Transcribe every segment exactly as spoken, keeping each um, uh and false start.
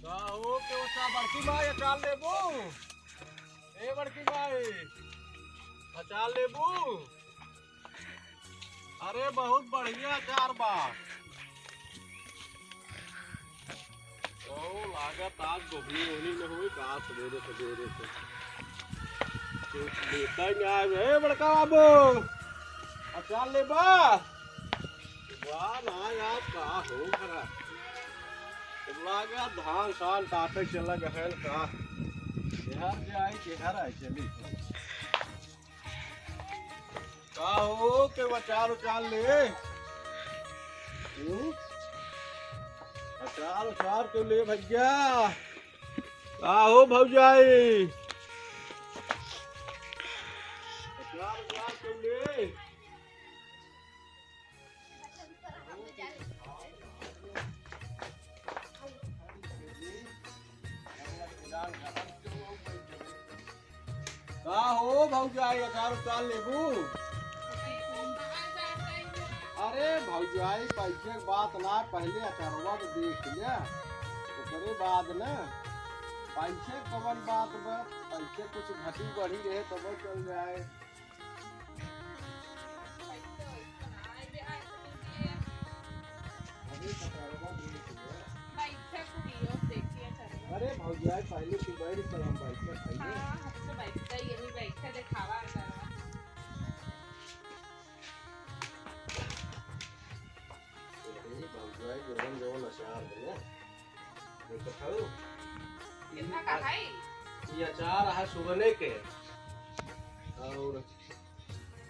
का हो के ओसा बड़की माई, अचार लेबू? ए बड़की माई, अचार लेबू? अरे बहुत बढ़िया अचार बा। ओ लागत आज गोभी ओनी में होई का सवेरे सवेरे से। कुछ लेता ही नहीं आए। ए बड़का बाबू, अचार लेबा? वाह ना यार, का हो भरा। लागा धान सान काटे चला गहन का। बिहार के आई, बिहार आई चली। का हो के अचार उचार ले? हम्म? अचार उचार के ले भैया। का हो भौजाई? अचार उचार के ले। का हो भौजाई, अचार उचार लेबू? अरे भौजाई, पैसे के बात ना, पहले अचारवा तो देख ले, ओकरे बाद न पैसे कवन बात बा। पैसे कुछ घटी बढ़ी रहे तब चल जाए। अरे भौजाई, पहले तू बैठ कर हम बैठ कर खाइए। हाँ, हम तो बैठ कर यही बैठ कर दिखावा करा। अरे भौजाई, जवन जवन अचार है ना, देखत हऊ? कितना का है? ये अचार है सुगने के। और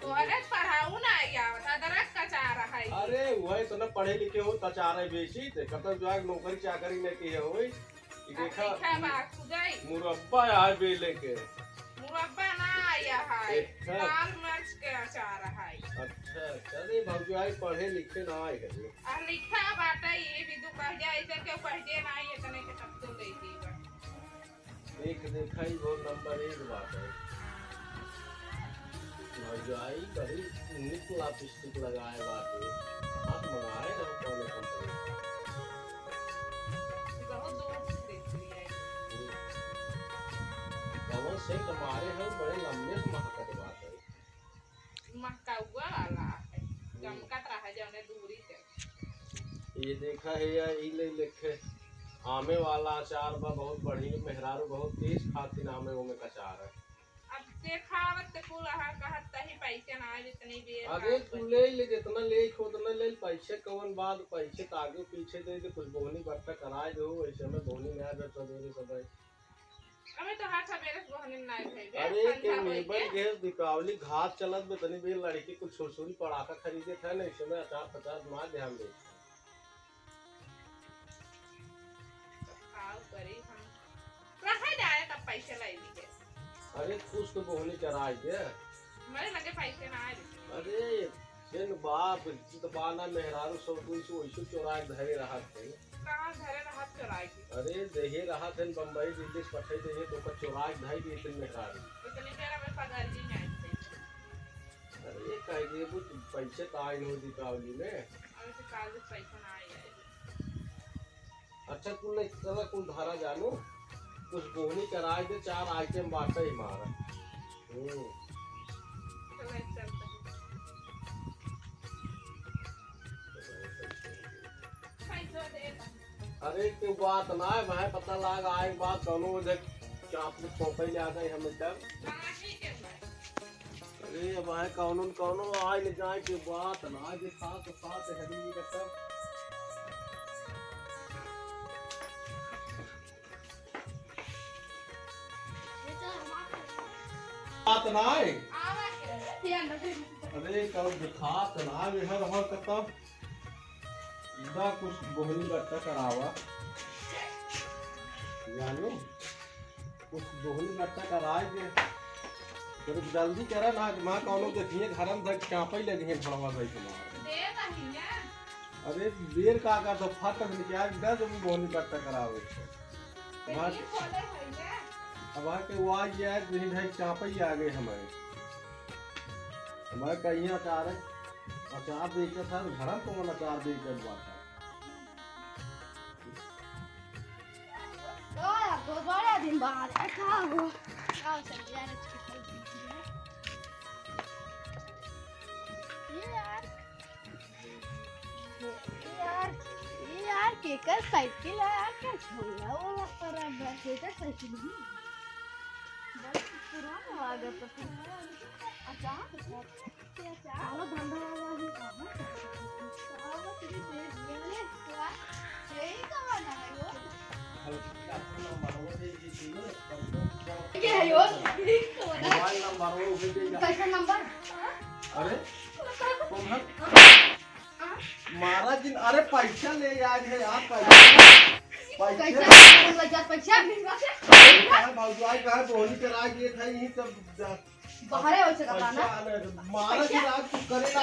तोहरे पढ़ाऊ ना आई आवत, अदरक का अचार है। अरे, वह इतना पढ़े लिखे हो, त अचार है बेची, ते कतौ जाके नौकरी चाकरी नहीं की है, होई। ई अब देखा, लिखा बा, खुदाई। मुरब्बा है बेले के। मुरब्बा ना आया है, एक है। लाल मिर्च के अचार है। अच्छा, चले भौजाई, पढ़े लिखे ना आए है। आ लिखा बाटे, ये भी तू कह जाए, इधर के पढ़े ना आए, इतने के तब तो ले देबा। देख, देखा ही बहुत नंबर एक बात है। भौजाई बड़ी नीक lipstick लगाए बाटे। हाथ मंगाए रहो कौन कंपनी का? बहुत दूर से देख लिया है। कौन सेंट मारे हो, बड़े लंबे से महकत बाटे। महकाउआ वाला है, गमकत रहा जौने दूरी से। ये देखा है या, ई ले लेखे आमे वाला अचार बा, बहुत बढ़िया, मेहरारू बहुत तेज खातिन आमे ओमे का अचार है। अब देखावत ते कुल अहा कहत तही पैसे ना आए, इतनी देर अरे बात तू बनी। ले ले, जितना ले खो उतना ले, पैसे कवन बात, पैसे तो आगे पीछे दे दे, कुछ बोहनी बट्टा कराए दो, ऐसे में बोहनी ना जब सवेरे सवेरे। अबे तो हाथ सवेरे से बोहनी ना भई बे, अरे ठंडा के होई मेबल के। गैस दीपावली घाट चलत बे, तनी बे लड़की कुछ छुरछुरी पड़ाका खरीदे था ना, ऐसे में अचार पचार ना ध्यान दे। का करी हम? रहा जाए तब पैसे लाई लीजिए। अरे कुछ तो बोहनी कराए दे। मेरे लगे पैसे ना आए। अरे, सेन बाप, तू तो बाना मेहरारू सब कोई से वैसे चोराए धरे रहत है। कहाँ धरे रहत चोराए के? अरे, देहे रहत है बम्बई, दिल्ली से पठाई देहे तो ओकर चोराए धाई दी इतने मेहरारू। इतनी देर में पगड़ी में आए थे। अरे, ये कह दिए, कुछ पैसे तो आए नहीं दीपावली में। अरे, तो काल पैसा ना आए। अच्छा, कुल नहीं, चला, कुल धारा जानू, कुछ बोहनी कराए दे, चार item बाटे ही मारा। हम्म। चला, चलता है। पैसा दे। अरे, के बात ना है भाई, पता लाग आए बात, दोनों उधर चाप में चौपे ले आ गए हम एकदम। हाँ, ठीक है भाई। अरे भाई, कौनो न कौनो आए ले जाए के बात ना, जे साथ साथ है, ये सब बात ना है। अरे, कल दिखात ना है, हर, हर कतब। इदा कुछ बोहनी बट्टा करावा। जानो, कुछ बोहनी बट्टा कराए के। जरा जल्दी करा ना, कि माँ कौनो देखिए, घर में धर चापा ही ले दिए, भड़वा भाई तुम्हारा। दे दही ना। अरे, देर का कर तो फट से निकाल दे, जब बोहनी बट्टा करावे। वहाँ देखिए, खोले है ना। अब आके वो आ गया है, यही भाई चापा ही आ गए हमारे। हमारे कहीं अचार है, अचार बेचत है, घर में कौन अचार बेचत बात है? बात का हो? का हो सर, यार, इसकी कोई ये यार, ये यार, ये यार, केकर साइकिल है यार? का झोला वोला खराब है। केकर साइकिल है? बहुत पुराना लागत है। अच्छा, चलो, धंधा वाला ही काम है। के है यो? मोबाइल नंबर वो भेजेगा। कैसा नंबर? अरे, कौन है? महाराज जी, अरे पैसा ले यार, है यार, पैसा। पैसा। कैसा नंबर? पैसा। कहाँ भौजाई, कहाँ बोहनी करा के खाई, यही सब जा-, बाहरे हो सकता ना। पैसा आने, महाराज जी, रात को करे ना।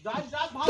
जात, जात, भाग।